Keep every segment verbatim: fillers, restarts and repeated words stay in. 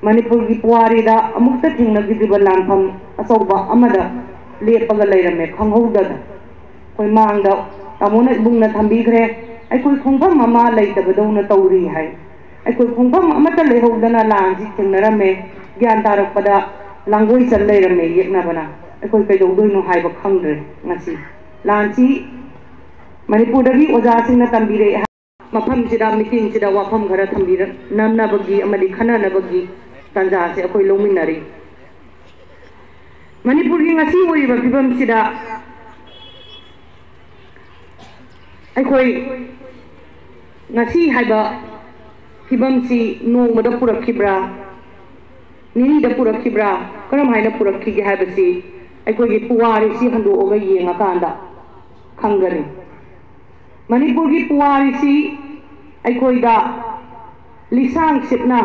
ꯃꯅꯤꯄꯨꯔꯒꯤ ꯄꯨꯋꯥꯔꯤꯗ ꯑꯃꯨꯛꯇ ꯊꯦꯡꯅꯈꯤꯗ꯭ꯔꯤꯕ ꯂꯥꯟꯐꯝ ꯑꯆꯧꯕ ꯑꯃꯗ ꯂꯦꯞꯄꯒ ꯂꯩꯔꯝꯃꯦ ꯈꯪꯍꯧꯗꯅ꯫ ꯑꯩꯈꯣꯏ ꯃꯥꯡꯗ ꯇꯥꯃꯣꯅ ꯏꯕꯨꯡꯅ ꯊꯝꯕꯤꯈ꯭ꯔꯦ꯫ ꯑꯩꯈꯣꯏ ꯈꯣꯡꯐꯝ ꯑꯃ ꯂꯩꯇꯕꯗꯧꯅ ꯇꯧꯔꯤ ꯍꯥꯏ꯫ ꯑꯩꯈꯣꯏ ꯈꯣꯡꯐꯝ ꯑꯃꯠꯇ ꯂꯩꯍꯧꯗꯅ ꯂꯥꯟꯁꯤ ꯊꯦꯡꯅꯔꯝꯃꯦ꯫ ꯒ꯭ꯌꯥꯟ ꯇꯥꯔꯛꯄꯗ ꯂꯥꯡꯒꯣꯏ ꯆꯟ ꯂꯩꯔꯝꯃꯦ ꯌꯦꯛꯅꯕꯅ꯫ ꯑꯩꯈꯣꯏ ꯀꯩꯗꯧꯗꯣꯏꯅꯣ ꯍꯥꯏꯕ ꯈꯪꯗ꯭ꯔꯦ꯫ ꯉꯁꯤ ꯂꯥꯟꯁꯤ ꯃꯅꯤꯄꯨꯔꯗꯒꯤ ꯑꯣꯖꯥꯁꯤꯡꯅ ꯇꯝꯕꯤꯔꯛꯑꯦ꯫ ꯃꯐꯝꯁꯤꯗ, ꯃꯤꯇꯤꯡꯁꯤꯗ ꯋꯥꯐꯝ ꯈꯔ ꯊꯝꯕꯤꯔꯛꯅꯅꯕꯒꯤ ꯑꯃꯗꯤ ꯈꯟꯅꯅꯕꯒꯤ ꯇꯥꯟꯖꯥꯁꯦ ꯑꯩꯈꯣꯏ ꯂꯧꯃꯤꯟꯅꯔꯤ꯫ ꯃꯅꯤꯄꯨꯔꯒꯤ ꯉꯁꯤ ꯑꯣꯏꯔꯤꯕ ꯐꯤꯕꯝꯁꯤꯗ ꯑꯩꯈꯣꯏ ꯉꯁꯤ ꯍꯥꯏꯕ ꯐꯤꯕꯝꯁꯤ ꯅꯣꯡꯃꯗ ꯄꯨꯔꯛꯈꯤꯕ꯭ꯔꯥ, ꯅꯤꯅꯤꯗ ꯄꯨꯔꯛꯈꯤꯕ꯭ꯔꯥ, ꯀꯔꯝ ꯍꯥꯏꯅ ꯄꯨꯔꯛꯈꯤꯒꯦ ꯍꯥꯏꯕꯁꯤ ꯑꯩꯈꯣꯏꯒꯤ ꯄꯨꯋꯥꯔꯤꯁꯤ ꯍꯟꯗꯣꯛꯑꯒ ꯌꯦꯡꯉꯀꯥꯟꯗ ꯈꯪꯒꯅꯤ꯫ ꯃꯅꯤꯄꯨꯔꯒꯤ ꯄꯨꯋꯥꯔꯤꯁꯤ ꯑꯩꯈꯣꯏꯗ ꯂꯤꯁꯥꯡ ꯁꯤꯠꯅ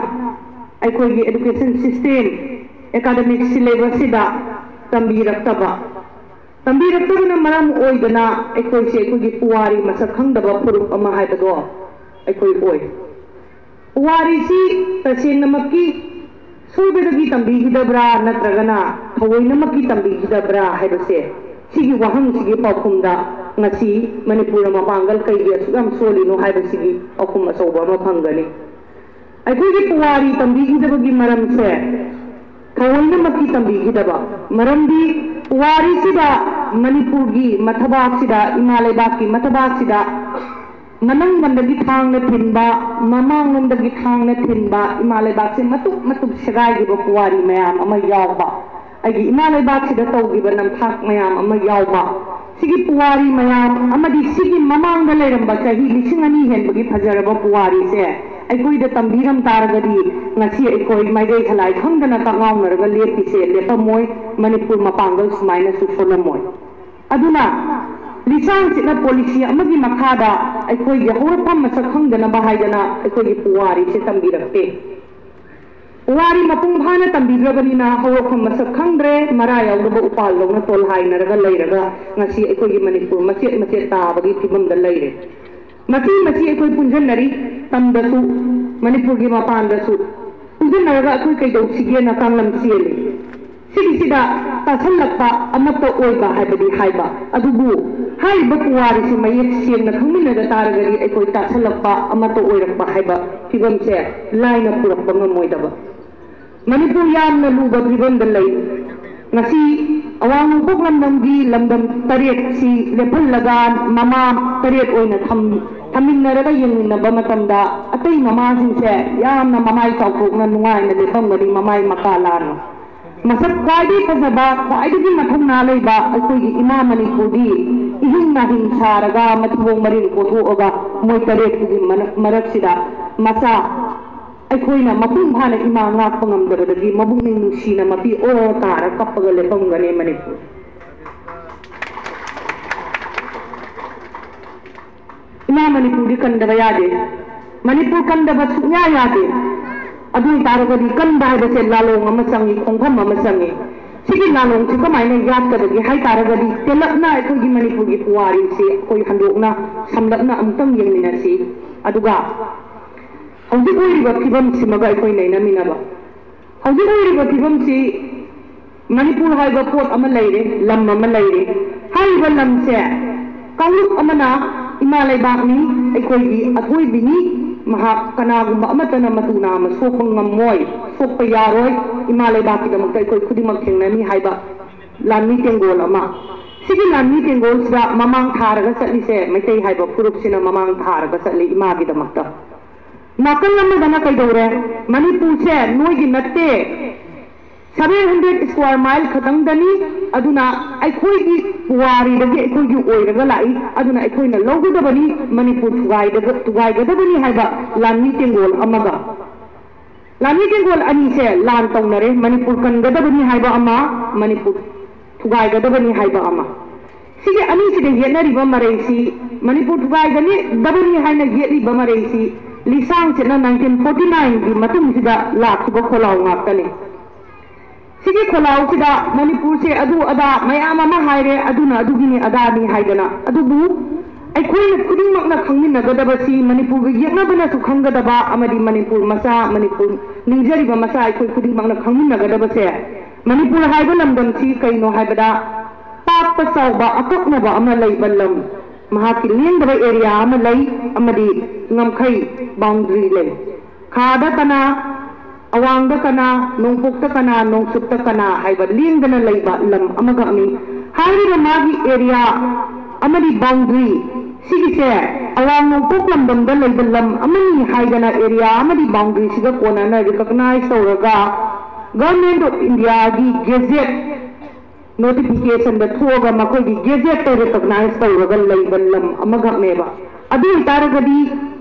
ꯑꯩꯈꯣꯏꯒꯤ education system, academic syllabus ꯁꯤꯗ ꯇꯝꯕꯤꯔꯛꯇꯕ, ꯇꯝꯕꯤꯔꯛꯇꯕꯅ ꯃꯔꯝ ꯑꯣꯏꯗꯅ ꯑꯩꯈꯣꯏꯁꯦ ꯑꯩꯈꯣꯏꯒꯤ ꯄꯨꯋꯥꯔꯤ ꯃꯁꯛ ꯈꯪꯗꯕ ꯐꯨꯔꯨꯞ ꯑꯃ ꯍꯥꯏꯕꯗꯣ ꯑꯩꯈꯣꯏ ꯑꯣꯏ꯫ ꯄꯨꯋꯥꯔꯤꯁꯤ ꯇꯁꯦꯡꯅꯃꯛꯀꯤ ꯁꯣꯏꯕꯗꯒꯤ ꯇꯝꯕꯤꯈꯤꯗꯕ꯭ꯔꯥ ꯅꯠꯇ꯭ꯔꯒꯅ ꯊꯑꯣꯏꯅꯃꯛꯀꯤ ꯇꯝꯕꯤꯈꯤꯗꯕ꯭ꯔꯥ ꯍꯥꯏꯕꯁꯦ, ꯁꯤꯒꯤ ꯋꯥꯍꯪꯁꯤꯒꯤ ꯄꯥꯎꯈꯨꯝꯗ ꯉꯁꯤ ꯃꯅꯤꯄꯨꯔꯅ ꯃꯄꯥꯡꯒꯜ ꯀꯩꯒꯤ ꯑꯁꯨꯛ ꯌꯥꯝ ꯁꯣꯜꯂꯤꯅꯣ ꯍꯥꯏꯕꯁꯤꯒꯤ ꯄꯥꯎꯈꯨꯝ ꯑꯆꯧꯕ ꯑꯃ ꯐꯪꯒꯅꯤ꯫ ꯑꯩꯈꯣꯏꯒꯤ ꯄꯨꯋꯥꯔꯤ ꯇꯝꯕꯤꯈꯤꯗꯕꯒꯤ ꯃꯔꯝꯁꯦ ꯊꯑꯣꯏꯅꯃꯛꯀꯤ ꯇꯝꯕꯤꯈꯤꯗꯕ, ꯃꯔꯝꯗꯤ ꯄꯨꯋꯥꯔꯤꯁꯤꯗ, ꯃꯅꯤꯄꯨꯔꯒꯤ ꯃꯊꯕꯥꯛꯁꯤꯗ, ꯏꯃꯥ ꯂꯩꯕꯥꯛꯀꯤ ꯃꯊꯕꯥꯛꯁꯤꯗ ꯃꯅꯪꯂꯣꯝꯗꯒꯤ ꯊꯥꯡꯅ ꯊꯤꯟꯕ, ꯃꯃꯥꯡꯂꯣꯝꯗꯒꯤ ꯊꯥꯡꯅ ꯊꯤꯟꯕ, ꯏꯃꯥ ꯂꯩꯕꯥꯛꯁꯦ ꯃꯇꯨꯞ ꯃꯇꯨꯞ ꯁꯦꯒꯥꯏꯈꯤꯕ ꯄꯨꯋꯥꯔꯤ ꯃꯌꯥꯝ ꯑꯃ ꯌꯥꯎꯕ, ꯑꯩꯒꯤ ꯏꯃꯥ ꯂꯩꯕꯥꯛꯁꯤꯗ ꯇꯧꯈꯤꯕ ꯅꯝꯊꯥꯛ ꯃꯌꯥꯝ ꯑꯃ ꯌꯥꯎꯕ, ꯁꯤꯒꯤ ꯄꯨꯋꯥꯔꯤ ꯃꯌꯥꯝ ꯑꯃꯗꯤ ꯁꯤꯒꯤ ꯃꯃꯥꯡꯗ ꯂꯩꯔꯝꯕ ꯆꯍꯤ ꯂꯤꯁꯤꯡ ꯑꯅꯤ ꯍꯦꯟꯕꯒꯤ ꯐꯖꯔꯕ ꯄꯨꯋꯥꯔꯤꯁꯦ ꯑꯩꯈꯣꯏꯗ ꯇꯝꯕꯤꯔꯝ ꯇꯥꯔꯒꯗꯤ, ꯉꯁꯤ ꯑꯩꯈꯣꯏ ꯃꯥꯏꯀꯩ ꯊꯂꯥꯏ ꯈꯪꯗꯅ ꯀꯛꯉꯥꯎꯅꯔꯒ ꯂꯦꯞꯄꯤꯁꯦ ꯂꯦꯞꯄꯝꯃꯣꯏ, ꯃꯅꯤꯄꯨꯔ ꯃꯄꯥꯡꯒꯜ ꯁꯨꯃꯥꯏꯅꯁꯨ ꯁꯣꯜꯂꯝꯃꯣꯏ꯫ ꯑꯗꯨꯅ ꯂꯤꯆꯥꯡ ꯁꯤꯠꯅ ꯄꯣꯂꯤꯁꯤ ꯑꯃꯒꯤ ꯃꯈꯥꯗ ꯑꯩꯈꯣꯏꯒꯤ ꯍꯧꯔꯛꯐꯝ ꯃꯁꯛ ꯈꯪꯗꯅꯕ ꯍꯥꯏꯗꯅ ꯑꯩꯈꯣꯏꯒꯤ ꯄꯨꯋꯥꯔꯤꯁꯦ ꯇꯝꯕꯤꯔꯛꯇꯦ꯫ ꯄꯨꯋꯥꯔꯤ ꯃꯄꯨꯡ ꯐꯥꯅ ꯇꯝꯕꯤꯗ꯭ꯔꯕꯅꯤꯅ ꯍꯧꯔꯛꯐꯝ ꯃꯁꯛ ꯈꯪꯗ꯭ꯔꯦ, ꯃꯔꯥ ꯌꯥꯎꯗꯕ ꯎꯄꯥꯜꯗꯧꯅ ꯇꯣꯜꯍꯥꯏꯅꯔꯒ ꯂꯩꯔꯒ ꯉꯁꯤ ꯑꯩꯈꯣꯏꯒꯤ ꯃꯅꯤꯄꯨꯔ ꯃꯆꯦꯠ ꯃꯆꯦꯠ ꯇꯥꯕꯒꯤ ꯐꯤꯕꯝꯗ ꯂꯩꯔꯦ꯫ ꯃꯁꯤ ꯃꯁꯤ ꯑꯩꯈꯣꯏ ꯄꯨꯟꯁꯤꯟꯅꯔꯤ, ꯇꯝꯗꯁꯨ, ꯃꯅꯤꯄꯨꯔꯒꯤ ꯃꯄꯥꯟꯗꯁꯨ꯫ ꯄꯨꯟꯁꯤꯟꯅꯔꯒ ꯑꯩꯈꯣꯏ ꯀꯩꯗꯧꯁꯤꯒꯦꯅ ꯀꯥꯡꯂꯝ ꯆꯦꯜꯂꯤ꯫ ꯁꯤꯒꯤꯁꯤꯗ ꯇꯥꯁꯜꯂꯛꯄ ꯑꯃꯠꯇ ꯑꯣꯏꯕ ꯍꯥꯏꯕꯗꯤ ꯍꯥꯏꯕ ꯑꯗꯨꯕꯨ, ꯍꯥꯏꯔꯤꯕ ꯄꯨꯋꯥꯔꯤꯁꯤ ꯃꯌꯦꯛ ꯁꯦꯡꯅ ꯈꯪꯃꯤꯟꯅꯗ ꯇꯥꯔꯒꯗꯤ ꯑꯩꯈꯣꯏ ꯇꯥꯁꯜꯂꯛꯄ ꯑꯃꯠꯇ ꯑꯣꯏꯔꯛꯄ ꯍꯥꯏꯕ ꯐꯤꯕꯝꯁꯦ ꯂꯥꯏꯅ ꯄꯨꯔꯛꯄ ꯉꯝꯃꯣꯏꯗꯕ꯫ ꯃꯅꯤꯄꯨꯔ ꯌꯥꯝꯅ ꯂꯨꯕ ꯐꯤꯕꯝꯗ ꯂꯩ꯫ ꯉꯁꯤ ꯑꯋꯥꯡ ꯅꯣꯡꯄꯣꯛ ꯂꯝꯗꯝꯒꯤ ꯂꯝꯗꯝ ꯇꯔꯦꯠꯁꯤ ꯂꯦꯞꯍꯜꯂꯒ ꯃꯃꯥ ꯇꯔꯦꯠ ꯑꯣꯏꯅ ꯊꯝ-, ꯊꯝꯃꯤꯟꯅꯔꯒ ꯌꯦꯡꯃꯤꯟꯅꯕ ꯃꯇꯝꯗ ꯑꯇꯩ ꯃꯃꯥꯁꯤꯡꯁꯦ ꯌꯥꯝꯅ ꯃꯃꯥꯏ ꯆꯥꯎꯊꯣꯛꯅ ꯅꯨꯡꯉꯥꯏꯅ ꯂꯦꯞꯄꯝꯒꯅꯤ, ꯃꯃꯥꯏ ꯃꯀꯥ ꯂꯥꯅ꯫ ꯃꯁꯛ ꯈ꯭ꯋꯥꯏꯗꯒꯤ ꯐꯖꯕ, ꯈ꯭ꯋꯥꯏꯗꯒꯤ ꯃꯊꯧꯅꯥ ꯂꯩꯕ ꯑꯩꯈꯣꯏꯒꯤ ꯏꯃꯥ ꯃꯅꯤꯄꯨꯔꯗꯤ ꯏꯍꯤꯡ ꯅꯥꯍꯤꯡ ꯁꯥꯔꯒ ꯃꯊꯤꯕꯣꯡ ꯃꯔꯤꯟ ꯀꯣꯊꯣꯛꯑꯒ ꯃꯣꯏ ꯇꯔꯦꯠꯇꯨꯒꯤ ꯃꯔꯛ-, ꯃꯔꯛꯁꯤꯗ ꯃꯆꯥ ꯑꯩꯈꯣꯏꯅ ꯃꯄꯨꯡ ꯐꯥꯅ ꯏꯃꯥ ꯉꯥꯛꯄ ꯉꯝꯗꯕꯗꯒꯤ ꯃꯕꯨꯛꯅꯤꯡ ꯅꯨꯡꯁꯤꯅ ꯃꯄꯤ ꯑꯣ ꯇꯥꯔ ꯀꯞꯄꯒ ꯂꯦꯞꯄꯝꯒꯅꯤ ꯃꯅꯤꯄꯨꯔ꯫ ꯏꯃꯥ ꯃꯅꯤꯄꯨꯔꯗꯤ ꯀꯟꯗꯕ ꯌꯥꯗꯦ꯫ ꯃꯅꯤꯄꯨꯔ ꯀꯟꯗꯕ ꯁꯨꯡꯌꯥ ꯌꯥꯗꯦ꯫ ꯑꯗꯨ ꯑꯣꯏ ꯇꯥꯔꯒꯗꯤ ꯀꯟꯕ ꯍꯥꯏꯕꯁꯦ ꯂꯥꯂꯣꯡ ꯑꯃ ꯆꯪꯉꯤ, ꯈꯣꯡꯐꯝ ꯑꯃ ꯆꯪꯉꯤ꯫ ꯁꯤꯒꯤ ꯂꯥꯂꯣꯡꯁꯤ ꯀꯃꯥꯏꯅ ꯌꯥꯠꯀꯗꯒꯦ ꯍꯥꯏ ꯇꯥꯔꯒꯗꯤ ꯇꯦꯜꯂꯞꯅ ꯑꯩꯈꯣꯏꯒꯤ ꯃꯅꯤꯄꯨꯔꯒꯤ ꯄꯨꯋꯥꯔꯤꯁꯤ ꯑꯩꯈꯣꯏ ꯍꯟꯗꯣꯛꯅ ꯁꯝꯂꯞꯅ ꯑꯃꯨꯛꯇꯪ ꯌꯦꯡꯃꯤꯟꯅꯁꯤ꯫ ꯑꯗꯨꯒ ꯍꯧꯖꯤꯛ ꯑꯣꯏꯔꯤꯕ ꯐꯤꯕꯝꯁꯤꯃꯒ ꯑꯩꯈꯣꯏ ꯅꯩꯅꯃꯤꯟꯅꯕ꯫ ꯍꯧꯖꯤꯛ ꯑꯣꯏꯔꯤꯕ ꯐꯤꯕꯝꯁꯤ ꯃꯅꯤꯄꯨꯔ ꯍꯥꯏꯕ ꯄꯣꯠ ꯑꯃ ꯂꯩꯔꯦ, ꯂꯝ ꯑꯃ ꯂꯩꯔꯦ꯫ ꯍꯥꯏꯔꯤꯕ ꯂꯝꯁꯦ ꯀꯥꯡꯂꯨꯞ ꯑꯃꯅ ꯏꯃꯥ ꯂꯩꯕꯥꯛꯅꯤ, ꯑꯩꯈꯣꯏꯒꯤ ꯑꯊꯣꯏꯕꯤꯅꯤ, ꯃꯍꯥꯛ ꯀꯅꯥꯒꯨꯝꯕ ꯑꯃꯠꯇꯅ ꯃꯇꯨ ꯅꯥꯝꯃ ꯁꯣꯛꯄ ꯉꯝꯃꯣꯏ, ꯁꯣꯛꯄ ꯌꯥꯔꯣꯏ, ꯏꯃꯥ ꯂꯩꯕꯥꯛꯀꯤꯗꯃꯛꯇ ꯑꯩꯈꯣꯏ ꯈꯨꯗꯤꯡꯃꯛ ꯊꯦꯡꯅꯅꯤ ꯍꯥꯏꯕ ꯂꯥꯟꯃꯤ ꯇꯦꯡꯒꯣꯜ ꯑꯃ꯫ ꯁꯤꯒꯤ ꯂꯥꯟꯃꯤ ꯇꯦꯡꯒꯣꯜꯁꯤꯗ ꯃꯃꯥꯡ ꯊꯥꯔꯒ ꯆꯠꯂꯤꯁꯦ ꯃꯩꯇꯩ ꯍꯥꯏꯕ ꯐꯨꯔꯨꯞꯁꯤꯅ ꯃꯃꯥꯡ ꯊꯥꯔꯒ ꯆꯠꯂꯤ ꯏꯃꯥꯒꯤꯗꯃꯛꯇ꯫ ꯅꯥꯀꯜ ꯑꯃꯗꯅ ꯀꯩꯗꯧꯔꯦ? ꯃꯅꯤꯄꯨꯔꯁꯦ ꯅꯣꯏꯒꯤ ꯅꯠꯇꯦ, seven hundred square mile ꯈꯛꯇꯪꯗꯅꯤ꯫ ꯑꯗꯨꯅ ꯑꯩꯈꯣꯏꯒꯤ ꯄꯨꯋꯥꯔꯤꯗꯒꯤ ꯑꯩꯈꯣꯏꯒꯤ ꯑꯣꯏꯔꯒ ꯂꯥꯛꯏ꯫ ꯑꯗꯨꯅ ꯑꯩꯈꯣꯏꯅ ꯂꯧꯒꯗꯕꯅꯤ, ꯃꯅꯤꯄꯨꯔ ꯊꯨꯒꯥꯏꯗꯒ-, ꯊꯨꯒꯥꯏꯒꯗꯕꯅꯤ ꯍꯥꯏꯕ ꯂꯥꯟꯃꯤ ꯇꯦꯡꯒꯣꯜ ꯑꯃꯒ꯫ ꯂꯥꯟꯃꯤ ꯇꯦꯡꯒꯣꯜ ꯑꯅꯤꯁꯦ ꯂꯥꯟ ꯇꯧꯅꯔꯦ, ꯃꯅꯤꯄꯨꯔ ꯀꯟꯒꯗꯕꯅꯤ ꯍꯥꯏꯕ ꯑꯃ, ꯃꯅꯤꯄꯨꯔ ꯊꯨꯒꯥꯏꯒꯗꯕꯅꯤ ꯍꯥꯏꯕ ꯑꯃ꯫ ꯁꯤꯒꯤ ꯑꯅꯤꯁꯤꯗ ꯌꯦꯠꯅꯔꯤꯕ ꯃꯔꯩꯁꯤ ꯃꯅꯤꯄꯨꯔ ꯊꯨꯒꯥꯏꯒꯅꯤꯗꯕꯅꯤ ꯍꯥꯏꯅ ꯌꯦꯠꯂꯤꯕ ꯃꯔꯩꯁꯤ ꯂꯤꯁꯥꯡꯁꯤꯠꯅ nineteen forty nineꯒꯤ ꯃꯇꯨꯡꯁꯤꯗ ꯂꯥꯛꯈꯤꯕ ꯈꯣꯜꯂꯥꯎ ꯉꯥꯛꯇꯅꯤ꯫ ꯁꯤꯒꯤ ꯈꯣꯜꯂꯥꯎꯁꯤꯗ ꯃꯅꯤꯄꯨꯔꯁꯦ ꯑꯗꯨ ꯑꯗꯥ ꯃꯌꯥꯝ ꯑꯃ ꯍꯥꯏꯔꯦ, ꯑꯗꯨꯅ ꯑꯗꯨꯒꯤꯅꯤ ꯑꯗꯥꯅꯤ ꯍꯥꯏꯗꯅ꯫ ꯑꯗꯨꯕꯨ ꯑꯩꯈꯣꯏꯅ ꯈꯨꯗꯤꯡꯃꯛꯅ ꯈꯪꯃꯤꯟꯅꯒꯗꯕꯁꯤ, ꯃꯅꯤꯄꯨꯔꯒ ꯌꯦꯛꯅꯕꯅꯁꯨ ꯈꯪꯒꯗꯕ ꯑꯃꯗꯤ ꯃꯅꯤꯄꯨꯔ ꯃꯆꯥ, ꯃꯅꯤꯄꯨꯔ ꯅꯤꯡꯖꯔꯤꯕ ꯃꯆꯥ ꯑꯩꯈꯣꯏ ꯈꯨꯗꯤꯡꯃꯛꯅ ꯈꯪꯃꯤꯟꯅꯒꯗꯕꯁꯦ, ꯃꯅꯤꯄꯨꯔ ꯍꯥꯏꯕ ꯂꯝꯗꯝꯁꯤ ꯀꯩꯅꯣ ꯍꯥꯏꯕꯗ, ꯄꯥꯛꯄ ꯆꯥꯎꯕ ꯑꯀꯛꯅꯕ ꯑꯃ ꯂꯩꯕ ꯂꯝ, ꯃꯍꯥꯛꯀꯤ ꯂꯦꯡꯗꯕ ꯑꯦꯔꯤꯌꯥ ꯑꯃ ꯂꯩ ꯑꯃꯗꯤ ꯉꯝꯈꯩ, ꯕꯥꯎꯟꯗꯔꯤ ꯂꯩ꯫ ꯈꯥꯗ ꯀꯅꯥ, ꯑꯋꯥꯡꯗ ꯀꯅꯥ, ꯅꯣꯡꯄꯣꯛꯇ ꯀꯅꯥ, ꯅꯣꯡꯆꯨꯞꯇ ꯀꯅꯥ ꯍꯥꯏꯕ ꯂꯦꯡꯗꯅ ꯂꯩꯕ ꯂꯝ ꯑꯃꯈꯛꯅꯤ꯫ ꯍꯥꯏꯔꯤꯕ ꯃꯥꯒꯤ ꯑꯦꯔꯤꯌꯥ ꯑꯃꯗꯤ ꯕꯥꯎꯟꯗꯔꯤ ꯁꯤꯒꯤꯁꯦ ꯑꯋꯥꯡ ꯅꯣꯡꯄꯣꯛ ꯂꯝꯗꯝꯗ ꯂꯩꯕ ꯂꯝ ꯑꯃꯅꯤ ꯍꯥꯏꯗꯅ ꯑꯦꯔꯤꯌꯥ ꯑꯃꯗꯤ ꯕꯥꯎꯟꯗꯔꯤꯁꯤꯒ ꯀꯣꯟꯅꯅ ꯔꯤꯀꯛꯅꯥꯏꯖ ꯇꯧꯔꯒ Government of Indiaꯒꯤ ꯒꯦꯖꯦꯠ ꯅꯣꯇꯤꯐꯤꯀꯦꯁꯟꯗ ꯊꯣꯛꯑꯒ ꯃꯈꯣꯏꯒꯤ ꯒꯦꯖꯦꯠꯇ ꯔꯤꯀꯛꯅꯥꯏꯖ ꯇꯧꯔꯒ ꯂꯩꯕ ꯂꯝ ꯑꯃꯈꯛꯅꯦꯕ꯫ ꯑꯗꯨ ꯑꯣꯏꯇꯥꯔꯒꯗꯤ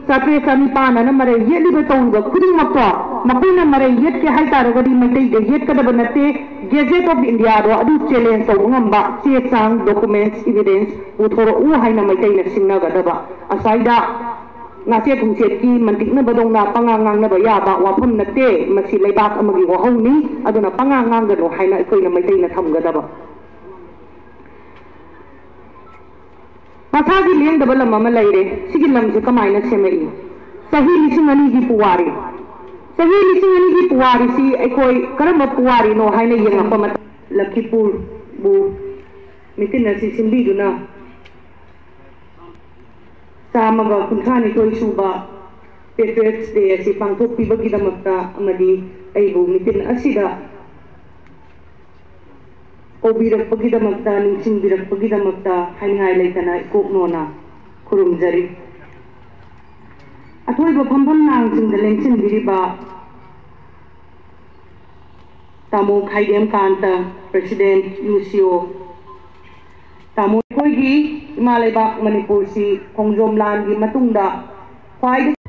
ꯆꯥꯇ꯭ꯔꯦꯠ ꯆꯥꯅꯤꯄꯥꯟ ꯑꯅ ꯃꯔꯩ ꯌꯦꯠꯂꯤꯕ ꯇꯧꯔꯤꯕ ꯈꯨꯗꯤꯡꯃꯛꯇꯣ, ꯃꯈꯣꯏꯅ ꯃꯔꯩ ꯌꯦꯠꯀꯦ ꯍꯥꯏꯇꯥꯔꯒꯗꯤ ꯃꯩꯇꯩꯗ ꯌꯦꯠꯀꯗꯕ ꯅꯠꯇꯦ꯫ ꯒꯦꯖꯦꯠ ꯑꯣꯐ ꯏꯟꯗꯤꯌꯥꯗꯣ ꯑꯗꯨ ꯆꯦꯂꯦꯟꯖ ꯇꯧꯕ ꯉꯝꯕ ꯆꯦ ꯆꯥꯡ, ꯗꯣꯀꯨꯃꯦꯟꯠꯁ, ꯏꯚꯤꯗꯦꯟꯁ ꯄꯨꯊꯣꯔꯛꯎ ꯍꯥꯏꯅ ꯃꯩꯇꯩꯅ ꯁꯤꯡꯅꯒꯗꯕ꯫ ꯑꯁ꯭ꯋꯥꯏꯗ ꯉꯥꯆꯦꯠ ꯊꯨꯝꯆꯦꯠꯀꯤ ꯃꯟꯇꯤꯛꯅꯕꯗꯧꯅ ꯄꯉꯥꯡ ꯉꯥꯡꯅꯕ ꯌꯥꯕ ꯋꯥꯐꯝ ꯅꯠꯇꯦ꯫ ꯃꯁꯤ ꯂꯩꯕꯥꯛ ꯑꯃꯒꯤ ꯋꯥꯍꯧꯅꯤ, ꯑꯗꯨꯅ ꯄꯉꯥꯡ ꯉꯥꯡꯒꯅꯨ ꯍꯥꯏꯅ ꯑꯩꯈꯣꯏꯅ ꯃꯩꯇꯩꯅ ꯊꯝꯒꯗꯕ꯫ ꯃꯁꯥꯒꯤ ꯂꯦꯡꯗꯕ ꯂꯝ ꯑꯃ ꯂꯩꯔꯦ꯫ ꯁꯤꯒꯤ ꯂꯝꯁꯦ ꯀꯃꯥꯏꯅ ꯁꯦꯝꯃꯛꯏ? ꯆꯍꯤ ꯂꯤꯁꯤꯡ ꯑꯅꯤꯒꯤ ꯄꯨꯋꯥꯔꯤ꯫ ꯆꯍꯤ ꯂꯤꯁꯤꯡ ꯑꯅꯤꯒꯤ ꯄꯨꯋꯥꯔꯤꯁꯤ ꯑꯩꯈꯣꯏ ꯀꯔꯝꯕ ꯄꯨꯋꯥꯔꯤꯅꯣ ꯍꯥꯏꯅ ꯌꯦꯡꯉꯛꯄ ꯃꯇꯝ, ꯂꯈꯤꯄꯨꯔꯕꯨ ꯃꯤꯇꯤꯟ ꯑꯁꯤ ꯁꯤꯟꯕꯤꯗꯨꯅ ꯆꯥꯝꯃꯒ ꯀꯨꯟꯊ꯭ꯔꯥꯅꯤꯊꯣꯏ ꯁꯨꯕ Patriots Day ꯑꯁꯤ ꯄꯥꯡꯊꯣꯛꯄꯤꯕꯒꯤꯗꯃꯛꯇ ꯑꯃꯗꯤ ꯑꯩꯕꯨ ꯃꯤꯇꯤꯟ ꯑꯁꯤꯗ ꯀꯧꯕꯤꯔꯛꯄꯒꯤꯗꯃꯛꯇ, ꯅꯤꯡꯁꯤꯡꯕꯤꯔꯛꯄꯒꯤꯗꯃꯛꯇ ꯍꯥꯏꯅꯤꯡꯉꯥꯏ ꯂꯩꯇꯅ ꯏꯀꯣꯛ ꯅꯣꯟꯅ ꯈꯨꯔꯨꯝꯖꯔꯤ꯫ ꯑꯊꯣꯏꯕ ꯐꯝꯐꯝ ꯅꯥꯡꯁꯤꯡꯗ ꯂꯦꯡꯁꯤꯟꯕꯤꯔꯤꯕ ꯇꯥꯃꯣ ꯈꯥꯏꯗꯦꯝ ꯀꯥꯟꯇ, President, U C O, ꯇꯥꯃꯣ, ꯑꯩꯈꯣꯏꯒꯤ ꯏꯃꯥ ꯂꯩꯕꯥꯛ ꯃꯅꯤꯄꯨꯔꯁꯤ ꯈꯣꯡꯖꯣꯝ ꯂꯥꯟꯒꯤ ꯃꯇꯨꯡꯗ ꯈ꯭ꯋꯥꯏꯗꯒꯤ